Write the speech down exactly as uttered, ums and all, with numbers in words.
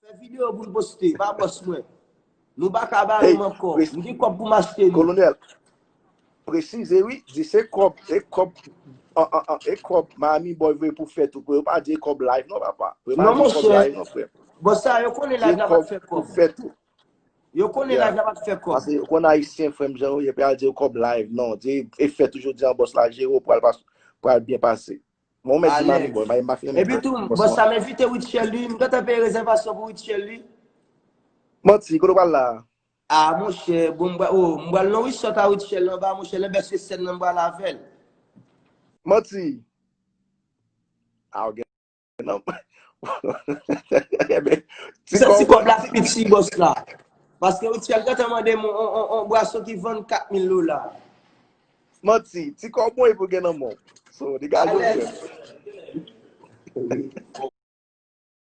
Fè videyo pou n poste, pa bòs mwen. Nou pa ka bare m ankò. M gen kòb pou m achte nou. Kolonèl, presize wi, di se kòb, e kòb, an, an, an, e kòb Miami Boy voye pou fè tou. Pou yo pa di e kòb live non, papa. Pou yo pa Non, di e kòb monchè. Live non, frè. Bòs sa, yo konnen Di e live la pa t fè kòb pou kòb. Fè tou. Yo konnen Yeah. Live la pa t fè kòb. Paske yo konn Ayisyen, frè m, jan yo ye, pou y al di yo kòb live, non. Di e fè tou jodi an bòs la jere w, pral pas, pral byen pase. Bon, mèsi Miami Alèz. Boy, Miami pa fini. Epi tou, bòs sa, m envite Rutshelle, li, m gentan peye rezèvasyon pou Rutshelle, li. Manti, kote w pral la? Ah, monchè, bon, m pral, oh, m pral nan resort a Rutshelle anba, monchè, lè bèske sèn nan m pral avè l. Manti. Ah, ok. Non. Ebyen, Se ti kòb la piti, bòs la. Paske Rutshelle gentan mande m on, on, on bwason ki vann kat mil dola. Manti, ti kòb mwen pou gen nan men w. So, degaje w, Alèz. frè.